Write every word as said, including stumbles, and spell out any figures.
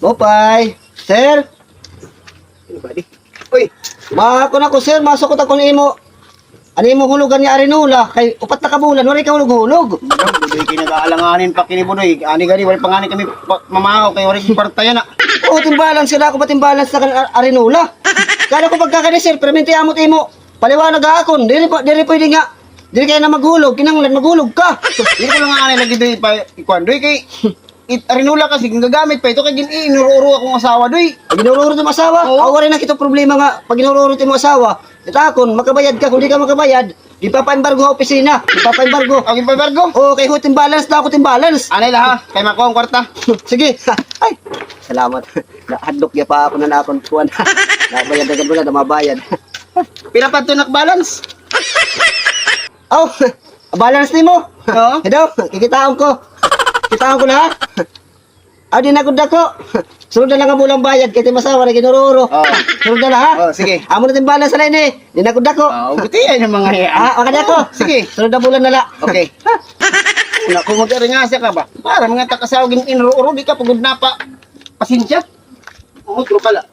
Maupay. Sir? Uy, makuan ako, sir, masukot ako nimo. An imo hulugan nga arinola, kay upat na ka bulan, waray ka hulog-hulog. Budoy, kay nag-aalanganin pa kini, Budoy. Ani gani, waray pa ngani kami pa-, mamahaw, kay waray kwarta yana. Oo, timbalance ka na ako, patimbalance na kan ar-, arinola. Kala ko pagkakani, sir, permente amo it imo. Paliwanag ha akon, diri pa, diri pwede nga. Diri kay na maghulog, kinahanglan maghulog ka. Diri ko lang ani lagi, Doy, pa, ikuan, Doy, kay it arinola kasi ginagamit pa ito kay gin-inuro-uro akong asawa, Doy. Pag inuro-uro it imo asawa? Oo. Aw, waray na kito problema nga pag inuro-uro it imo asawa. It akon, makabayad ka, kung di ka makabayad, ipapaembargo ha opisina. Ipapaembargo. Ang ipaembargo? Oo, kay hutim balance na ako, hutim balance. Anay la, ha? Kay makuha ang kwarta. Sige. Ay, salamat. Nahadlok ya pa ako na nakon kuan. Nabayad na gud na, namabayad. Pila pa ito nak balance? Oh, balance nimo? Oo. Hello, kikitaon ko. Kitaon ko na, ha? Ah, di na gud dako. Sunod na lang nga bulan bayad kay it imo asawa na ginuro-uro. Oo. Sunod na lang, ha? Oo, sige. Amo na it im balance na ini. Di na gud dako. Ah, uguti ay na mga iya. Ah, makadako. Sige. Sunod na bulan na la. Okay. Una ko mag-aringasa ka ba? Para mga takasawa gin-inuro-uro, di ka pagod na pa. Pasensya. Utro pala.